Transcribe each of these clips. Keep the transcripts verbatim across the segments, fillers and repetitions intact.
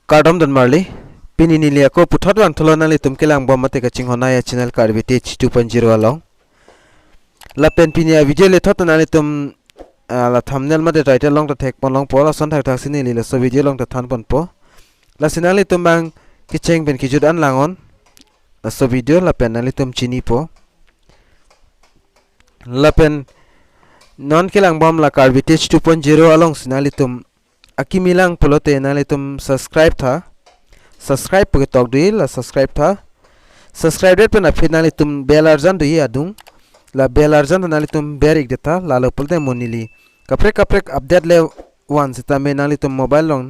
Kardom don marli, pini neli ako puthot vangthulo nanglitum kelangbom mate kachinghon a-channel Karbi Tech two point zero along. Lapen pini a-video le thot nanglitum, ah, la thumbnail mate title along ta thekpon longpo, lason thakthak si neli laso video along ta thanponpo. Lasi nanglitum bang kecheng pen kejut an langnon laso video lapen nanglitum chinipo. Lapen non kelangbom la Karbi Tech two point zero alongsi nanglitum akimi lang pulote nanglitum subscribe tha. Subscribe pu ketok doji, la subscribe tha. Subscribe det pen aphi nanglitum bell arjan doji adung. La bell arjan ta nanglitum ber-ik det tha, lalo pulote mo neli kaprek kaprek update le van sitame nanglitum mobile along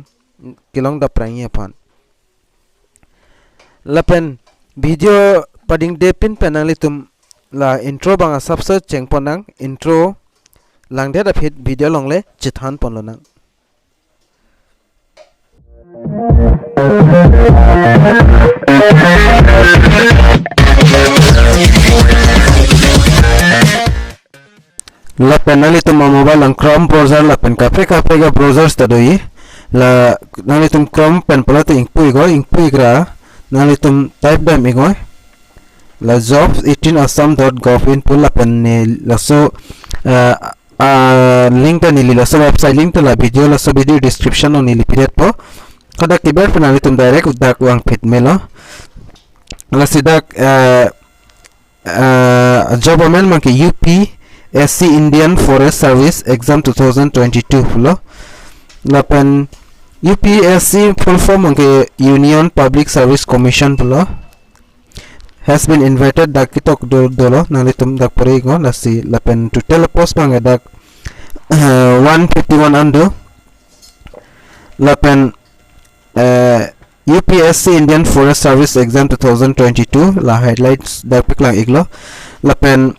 kelong daprangji aphan. Lapen video padingde pin pen nanglitum la intro bang asapso chengpon nang, intro langdet aphi video along le chethanpon lonang. Lapen nanglitum a-mobile along Chrome browser lapen kaprek kaprek a-browsers ta doji. La nanglitum Chrome pen pulote ingpu-ik oi, ingpu-ik ra nanglitum type dam-ik oi. La jobs eighteen assam dot gov in pu lapen ne laso, eh, ah, link ta neli laso website link ta la video, laso video description along neli pidetpo. Hadak keber pen nanglitum direct dak vangphit melo. Lasi dak, eh, eh, job amen abangke U P S C Indian Forest Service Exam two thousand twenty-two pulo. Lapen U P S C full form abangke Union Public Service Commission pulo. Has been invited dak ketok do, dolo, nanglitum dak pore-iknon. Lasi lapen total post abangke dak, eh, one fifty-one an do. Lapen, eh, U P S C Indian Forest Service Exam two thousand twenty-two la highlights dak paklang-iklo. Lapen,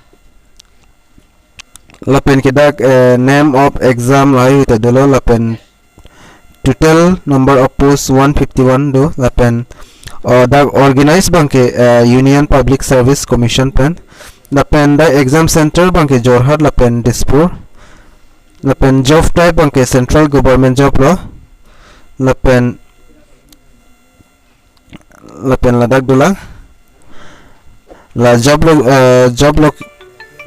lapen ke dak, eh, name of exam lahai ta dolo, lapen total number of posts one fifty-one do, lapen, oh, dak organize abangke, eh, Union Public Service Commission pen. Lapen dak exam center abangke Jorhat lapen Dispur. Lapen job type abangke central government job lo. Lapen, lapen ladak dolang. La job lo, eh, job lo,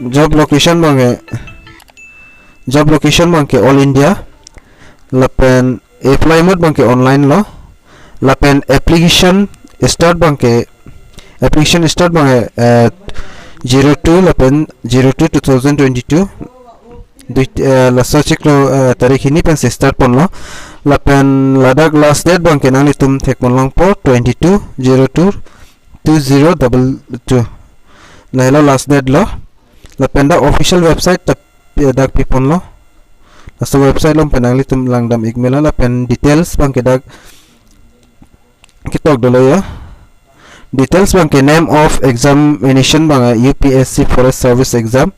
job location abangke, job location abangke All India. Lapen apply mode abangke online lo. Lapen application start abangke, application start abangke, eh, zero two lapen zero two two thousand twenty-two. Dui, eh, laso chiklo, eh, tarik hini pensi start ponlo. Lapen ladak last date abangke nanglitum thekpon longpo twenty-two zero two two zero double two. Lahelo last date lo. Lapen dak official website ta pi-, dak piponlo. Laso website along pen nanglitum langdam-ik melo, lapen details abangke dak ketok dolo ya. Details abangke name of examination abang U P S C Forest Service Exam.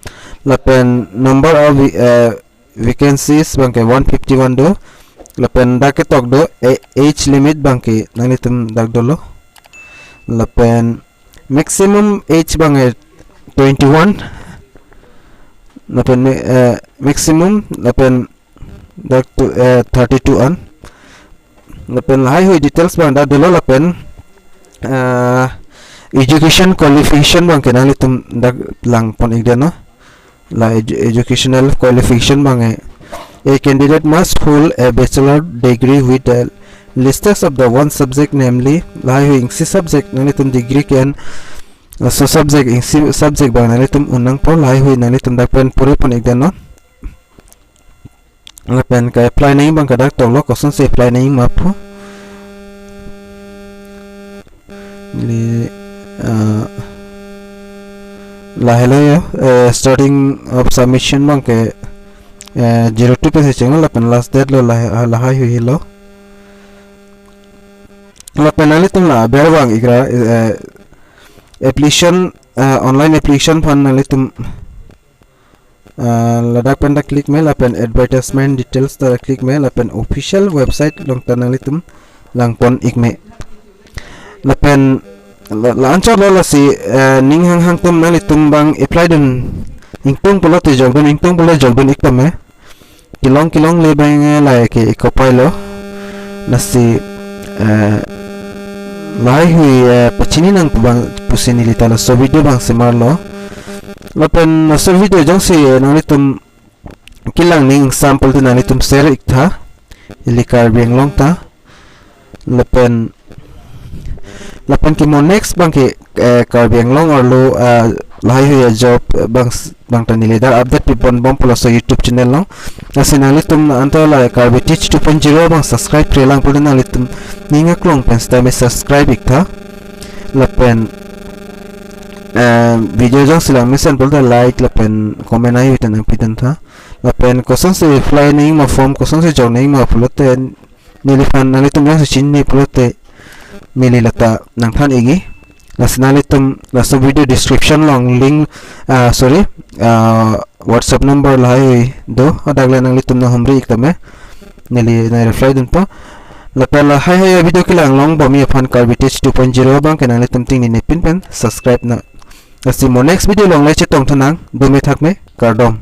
Lapen number of, eh, vacancies abangke one fifty-one do. Lapen dak ketok do, eh, age limit abangke nanglitum dak dolo. Lapen maximum age abangke twenty-one. Lapen, eh, maximum lapen dak tu, eh, thirty-two an. Lapen lahaihui details abang dak dolo, lapen, eh, education qualification abangke nanglitum dak langpon-ik det non. La edu-, educational qualification abangke, a candidate must hold a bachelor degree with the list of the one subject, namely, lahaihui isi subject nanglitum degree ke-en, eh, laso subject, isi subject abang nanglitum un nangpo, lahaihui nanglitum dak pen poripon-ik det non. Lapen ke-apply nangji abangke dak toklo, kosonsi apply nangji ma pu. Neli, eh, lahelo ya, eh, starting of submission abangke, eh, zero two pensi chenglo, lapen last date lo lahai, lahaihui lo. Lapen nanglitum la aber vang-ik ra, eh, application, eh, online application aphan nanglitum, ah, ladak pen ta click me, lapen advertisement details ta click me, lapen official website along ta nanglitum langpon-ik me. Lapen la, la-anchot lo, lasi, eh, ning hanghang atum nanglitum abang apply dun ingtung pulote jokdun, ingtung pulo jokdun-ik tame. Kelong kelongle abang, eh, lahai ke-ik kopai lo. Lasi, eh, lahaihui, eh, pachini nang pu abang pusi neli ta laso video abang semarlo. Lapen laso video jongsi, eh, nanglitum kelang ning sample tu nanglitum share ik tha, ili Karbi Anglong ta. Lapen, lapen ke mo next abang ke, eh, Karbi Anglong arlo, eh, lahaihui a-job, eh, abang s-, abang ta neli dak update pipon bom pulo laso YouTube channel along. Lasi nanglitum anta la Karbi Teach two point zero abang subscribe-re lang pulo nanglitum ning aklong pen sitame subscribe ik tha. Lapen, eh, video jongsi lang mesen pulote like lapen comment ai ta nangpidun tha. Lapen kosonsi apply nangji ma form, kosonsi jok nangji ma pulote neliphan nanglitum jongsi chini pulote neli lata nangthan ikji. Lasi nanglitum laso video description along link, ah, sorry, ah, WhatsApp number lahai do, hadak le nanglitum nanghumri ik tame neli nang reply dunpo. Lapen lahaihui a-video kelang long bomji aphan Karbi Teach two point zero abang ke nanglitum ting neli pin pen subscribe nang. Lasi mo next video along le chetong tha nang, dome thakme, kardom.